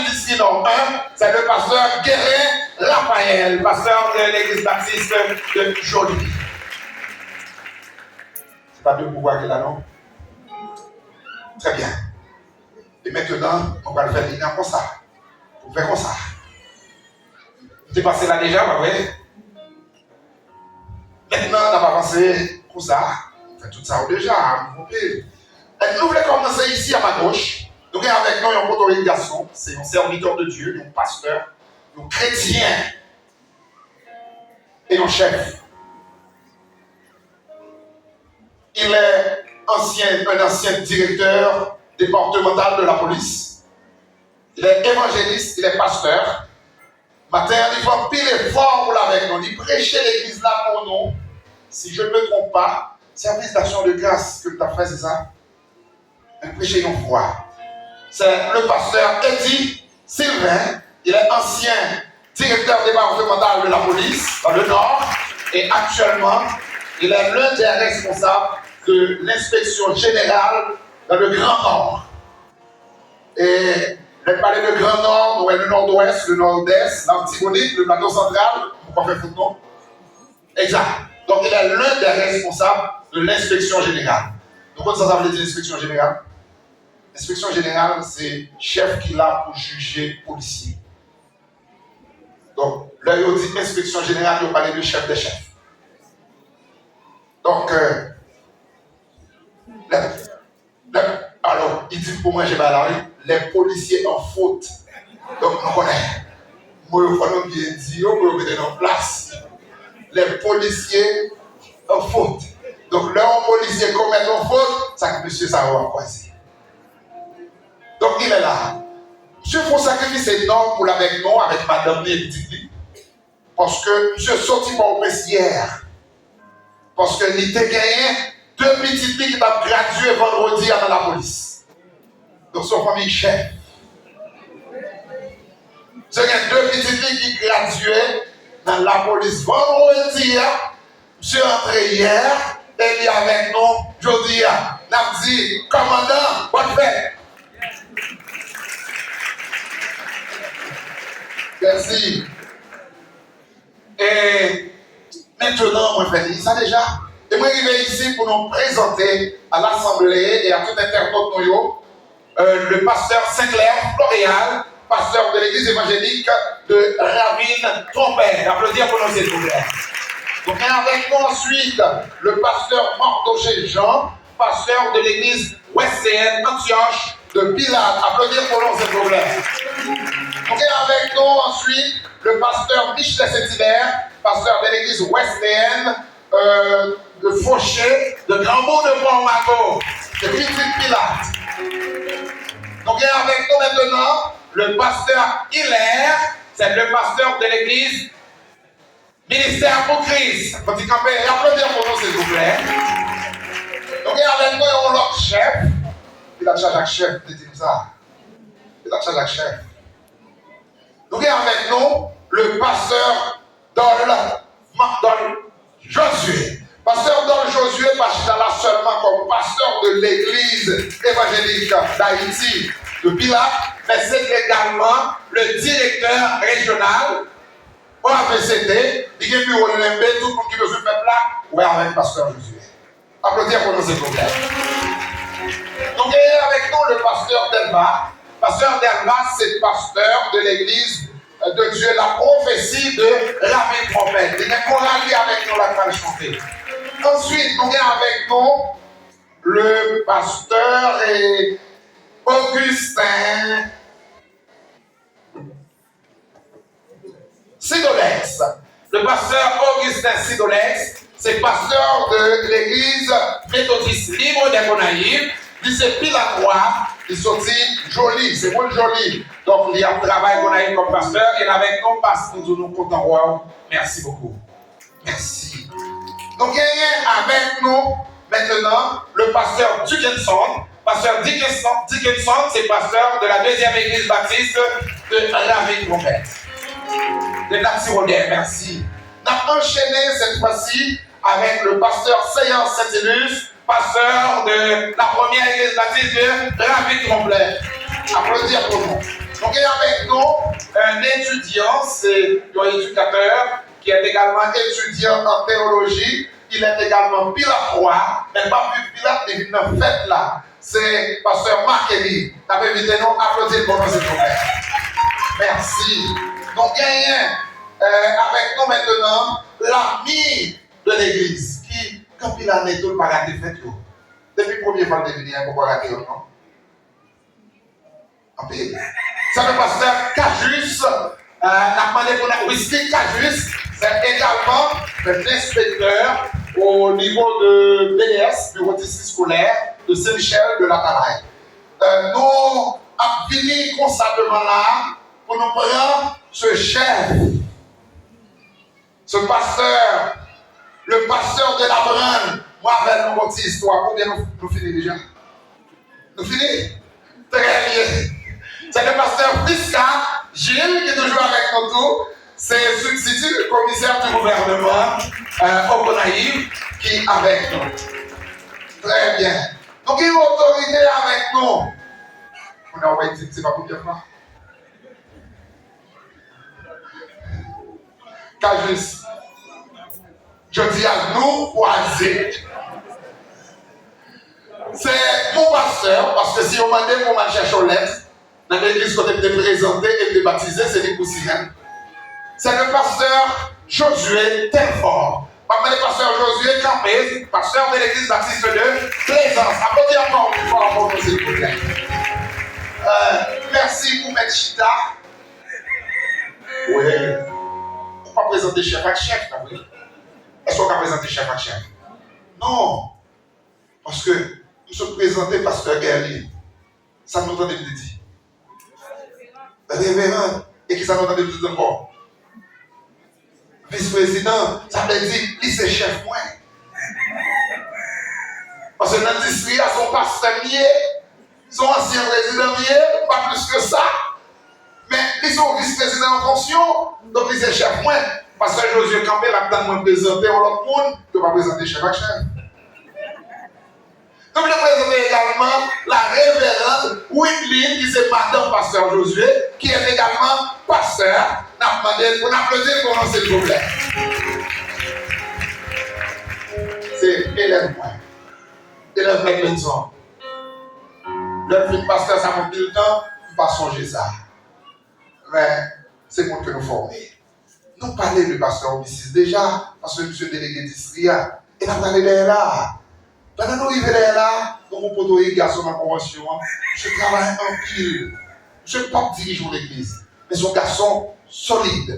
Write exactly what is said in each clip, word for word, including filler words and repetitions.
Distri Nò un, c'est le pasteur Guérin Raphaël, pasteur de l'église baptiste de Joly. Se pa de pouvwa ki la, non? Très bien. E mentnan, nou pral fè liy nan konsa. Pou fè konsa. M te pase la deja, pa vre? Mentnan, n ap avanse konsa. Fè tout sa yo deja, nou twonpe. E nou vle kòmanse isi, a ma goch. Nou gen avèk nou yon potorik gason, se yon serviteur de Dieu, yon pastè, yon kretyen, e yon chèf. Il est ancien, un ancien directeur départemental de la police. Il est évangéliste, il est pasteur. Maten an, li fè anpil efò pou l avèk nou. Li preche legliz la pou nou. Si je ne me trompe pas, service d'action de grâce ke l t ap fè, se sa? Li preche yon fwa. C'est le pasteur Eddy Sylvain. Il est ancien directeur départemental de la police dans le Nord et actuellement, il est l'un des responsables de l'inspection générale dans le Grand Nord. E lè n pale de Gran Nò, nou wè le Nord-Ouest, le Nord-Est, Latibonit, le Plateau Central, nou pa fè fout non. Exact. Donc, il est l'un des responsables de l'inspection générale. Nou konn sa sa vle di, inspection générale? Inspection générale, se chèf ki la pou jije polisye. Donk, lè yo di inspection générale, yo pale de chèf dè chèf. Donk, euh, lè, lè, alò, li di m pou manje ba la, wi, les policiers en faute. Donk, nou konnen mo yo, fò nou byen di yo, pou yo mete nan plas. Les policiers en faute. Donk, lè yon polisye komèt yon fot, sa k mesye sa yo ap kwaze. Donk, il est là. Misye fè yon sakrifis enòm pou l avèk nou, avèk madanm li e pitit li. Paske misye soti Pòtoprens yè. Paske li te genyen de pitit li ki t ap gradye vandredi a nan lapolis. Donk, se yon fanmi chèf. Misye gen de pitit li ki gradye nan lapolis vandredi a. Misye antre yè e li avèk nou jodi a. N ap di, kòmandan, bòn fèt! Mèsi. E mentnan, mwen fè li sa deja. E mwen rive isi pou nou prezante a lasanble e a tout entènot nou yo, euh, le pasteur Sinclair Floréal, pasteur de l'église évangélique de Ravine Trompette. Applaudissements pour nous, s'il vous plaît. Donc, et avec nous ensuite, le pasteur Mardoché Jean, pasteur de l'église wesléyèn Antioche de Pilat. Applaudissements pour nous, s'il vous plaît. Donc, et avec nous ensuite, le pasteur Michelet Saint-Hilaire, pasteur de l'église wesléyène euh, de Fauché, de Granbourg de Port-Mago, de Pitit Pilat. Nou gen avèk nou mentnan le pasteur Hilaire, c'est le pasteur de l'église Ministère pour Christ. Fò ti kanpe, aplodi pou nou, silvouplè. Nou gen avèk nou yon lòt chèf. Pilat chaje ak chèf, te di m sa. Pilat chaje ak chèf. Nou gen avèk nou le pasteur Dol, Dol Josué. Pasteur Dol Josué pa chita la sèlman kòm pasteur de l'église évangélique d'Haïti de Pilat, men se egalman le directeur régional O A V C T, li gen biwo l Lenbe, tout moun ki bezwen fè plak, wè avèk pasteur Josué. Aplodi pou nou, silvouplè. Nou genyen avèk nou le pasteur Delva. Pasteur Delva, se pasteur de l'église de Dieu, la prophétie de Ravine Trompette. Li gen koral li avèk nou la k pral chante. Answit, nou gen avèk nou le pasteur, eh, Augustin Sidolex. Le pasteur Augustin Sidolex, se pastè de legliz Metodis Libre des Gonayives. Li se Pilatwa, li soti Joli, se moun Joli. Donk, li ap travay Gonayiv kòm pastè. E avèk nou, pas, nou di nou kontan wè w. Mèsi bokou. Mèsi. Nou genyen avèk nou mentnan le pasteur Dickinson. Pasteur Dickinson, Dickinson, se pasteur de la deuxième église baptiste de Ravine Trompette. De Natiwodè, mèsi. N ap anchene cette fois-ci avec le pasteur Seyans Saintilus, pasteur de la première église baptiste de Ravine Trompette. Aplodi pou nou. Nou Gen avèk nou un étudiant, c'est un éducateur qui est également étudiant en théologie, il est également Pilat roi, men pa viv Pilat, li vin nan fèt la. Se pastè Marc Élie. N ap envite nou aplodi l pou nou, silvouplè. Mèsi. Nou genyen, euh, avèk nou mentenan lami de legliz ki gen anpil ane tou l pa rate fèt yo. Depi premye fwa l te vini a, l poko rate yo, non? Anpil. Se le pastè Cajus, euh, n ap mande pou n ap Whisky Cajus, c'est également un inspecteur au niveau de B D S, Bureau d'études scolaires de Saint-Michel de l'Atalay. Euh, nou ap vini konsa devan la pou nou pran ce chef. Ce pasteur, le pasteur de la Branle, mwen avè l nou yon ti istwa, oubyen nou, nou fini deja? Nou fini? Très bien. C'est le pasteur Prisca Gilles qui est toujours avec nous tout. C'est substitut commissaire du gouvernement euh, au Gonayiv qui est avec nous. Très bien. Donk, il y a une autorité avec nous. On a envoyé, c'est pas pour dire quoi. Cajus. Jodi a, nou kwaze. Se mon pastè, paske si yo mande m pou m al chèche yon lèt nan legliz kote m te prezante e m te batize, se li k pou siyen. Se le pasteur Josué Telfort. M ap mande pastè Josué kanpe, pasteur de l'église baptiste de Plaisance. Aplodi ankò yon fwa pou nou, silvouplè. Euh, mèsi pou mèt chita. Wi. Ou pa prezante chèf ak chèf, pa vre? Èske w ka prezante chèf ak chèf? Non. Paske m sot prezante pastè Guerly. Sa nou tande m te di? Reveran. E kisa nou tande m te di ankò? Vis prezidan. Sa vle di, li se chèf mwen. Paske nan distri a, se yon pastè m ye. Se yon ansyen prezidan m ye, pa plis ke sa. Men, li se yon vis prezidan an fonksyon, donk li se chèf mwen. Pastè Josué kanpe, l ap tann mwen prezante yon lòt moun, yo pa prezante chèf ak chèf. Nou vle prezante egalman la reveran Wideline, ki se madanm pastè Josué, ki est également pasteur. N ap mande l pou n aplodi l pou nou, silvouplè. Se elèv mwen. Elèv Mèt Benson. Lè l fin pastè, sa fè anpil tan, m pa sonje sa. Men, se moun ke nou fòme. Nou pale de pastè Omisis deja, paske misye delege distri a. E n ap prale dèyè la a. Pandan nou rive dèyè la a, nou gon poto yèk gason nan konvansyon an. Misye travay anpil. Misye pa p dirije yon legliz, men se yon gason solid.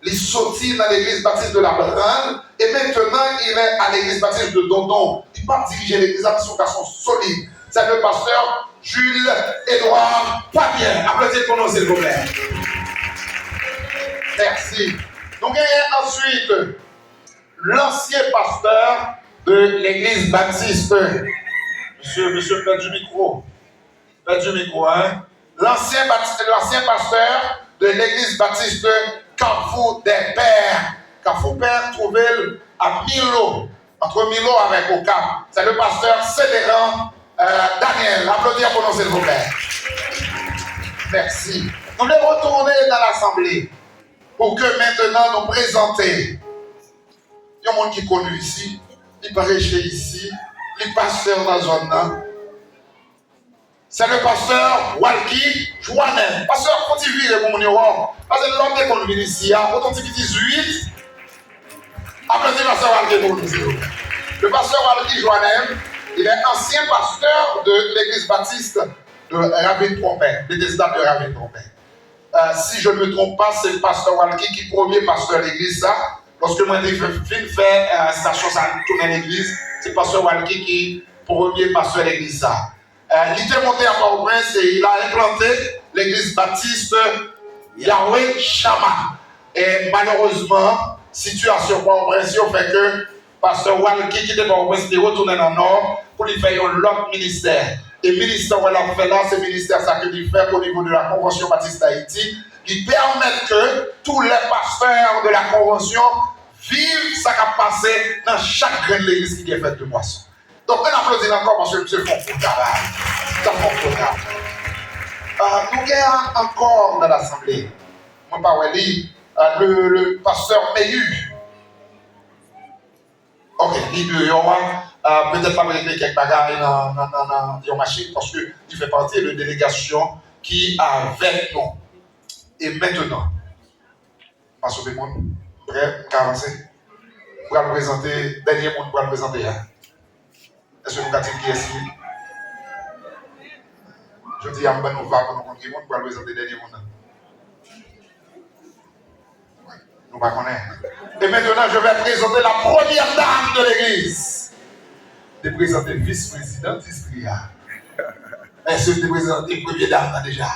Li soti nan legliz batis de la Branle, e mentenan il est à legliz batis de Dondon. Li pa p dirije legliz la, men se yon gason solid. Se le pastè Jules Edouard Fabien. Aplodi pou nou, silvouplè. Mèsi. Nou genyen answit lansyen pastè de legliz batis. Mesye, mesye pèdi mikwo. Pèdi mikwo, en. Lansyen bati-, lansyen pastè de legliz batis Carrefour des Pères. Carrefour Père twouve l a Milo, antre Milo avèk Okap. Se le pastè Cédéran, euh, Daniel. Aplodi pou nou, silvouplè. Mèsi. Nou vle retounen nan lasanble pou ke mentenan nou prezante yon moun ki koni isi, li preche isi, li pastè nan zòn nan. Se le pastè Walky Joannel. Pastè, fè yon ti vire pou moun yo wè w. Paske lè w te konn vin isi a, ou te yon ti piti zwit. Aplodi pastè Walky pou nou, silvouplè. Le pasteur Walky Joannel, il est ancien pasteur de l'église baptiste de Ravine Trompin, Bethesda de Ravine Trompin. Euh, si je ne me trompe pas, se pastè Walky ki premye pastè legliz sa. Lòske mwen te fin fè, euh, stasyon sa tounen legliz, se pastè Walky ki premye pastè legliz sa. Euh, li te monte a Pòtoprens e il a implanté l'église baptiste Yahweh Shammah. E malerezman, sitiyasyon Pòtoprens yo fè ke pastè Walky kite Pòtoprens, li retounen nan Nò pou li fè yon lòt ministè. E ministè w wè l ap fè la, se ministè sa ke li fè o nivo de la Convention Baptiste d'Haïti, ki pèmèt ke tous les pasteurs de la Convention viv sa k ap pase nan chak grenn legliz ki gen fèt de pwason. Donk, ann aplodi l ankò paske misye fè yon gwo travay. Misye fè yon gwo travay. Ah, nou gen an, an kò nan lasanble. Mwen pa wè li. Ah, le, le pastè Meyu. Ok, li deyò a. Ah, petèt l ap regle kèk bagay nan, nan, nan, nan yon machin, paske li fè pati de delegasyon ki avèk nou. E mentenan, m pa sove moun, m prè, m ka avanse. M pral prezante, dènye moun m pral prezante a. Èske nou ka di m kiyès li ye? Jodi a, m ban nou vag pou nou konn ki moun, m pral prezante dènye moun nan. Nou pa konnen. Et maintenant, je vais présenter la première dame de l'église. M te prezante vis-prezidan distri a. Èske m te prezante premye dam nan deja?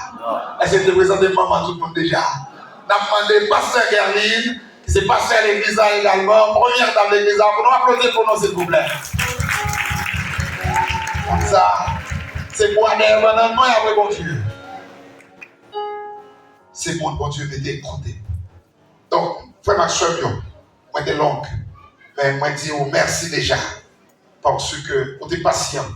Èske m te prezante manman tout moun deja? N ap mande pastè Kerline, ki se pastè legliz la egalman, premyè dam legliz la, pou nou aplodi l pou nou, silvouplè. Konsa, se bwa dèyè bannann mwen apre Bondye. Se moun Bondye mete kote m. Donk, frè m ak sè m yo, mwen te long, men mwen di w mèsi deja, paske ou te pasyan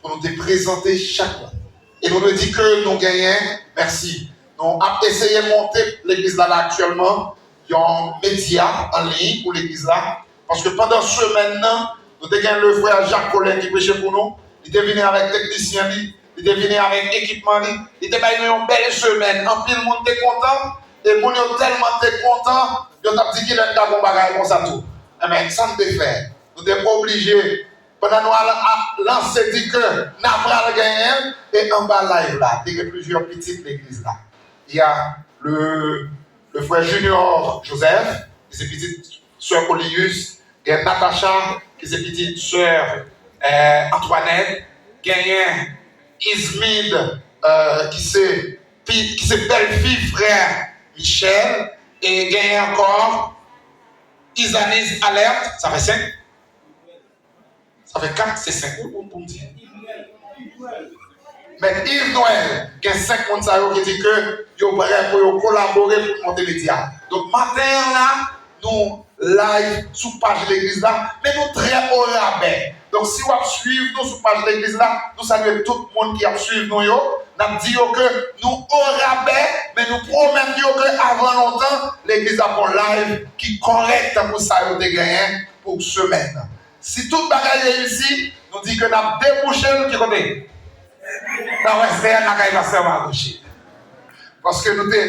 pou nou te prezante chak moun. E nou dwe di ke nou genyen, mèsi. Nou ap eseye monte legliz la, la aktyèlman, yon medya an liy pou legliz la, paske pandan semèn nan, nou te gen le frè Jacques Colin ki preche pou nou, li te vini avèk teknisyen li, li te vini avèk ekipman li, li te bay nou yon bèl semèn. Anpil moun te kontan, e moun yo tèlman te kontan, yo t ap di kilè n ta gon bagay konsa tou. Enben, sa n te fè, nou te oblije, pandan nou al ap lanse di ke n a pral genyen, e anba live la, te gen plizyè pitit legliz la. Il y a le, le frère Junior Joseph, ki se pitit sè Olius, gen Natacha, ki se pitit sè, eh, Antoinette, genyen Ismide, eh, ki se pi-, ki se bèlfi frè Michel, e genyen ankò Isanis Alerte, sa fè senk. Sa fè kat, se senk, wi, pou, pou m di. Mèt Yves Noël, gen senk moun sa yo ki di ke yo prè pou yo kolabore pou monte medya. Donk, maten an la, nou live sou paj legliz la, men nou trè orabè. Donk, si w ap swiv nou sou paj legliz la, nou salye tout moun ki ap swiv nou yo. N ap di yo ke nou orabè, men nou pwomèt yo ke avan lontan, legliz ap gon live ki kòrèk tankou sa yo te genyen pou semèn nan. Si tout bagay reyisi, nou di ke n ap debouche l ki kote? Nan Western, lakay pastè Marouche. Paske nou te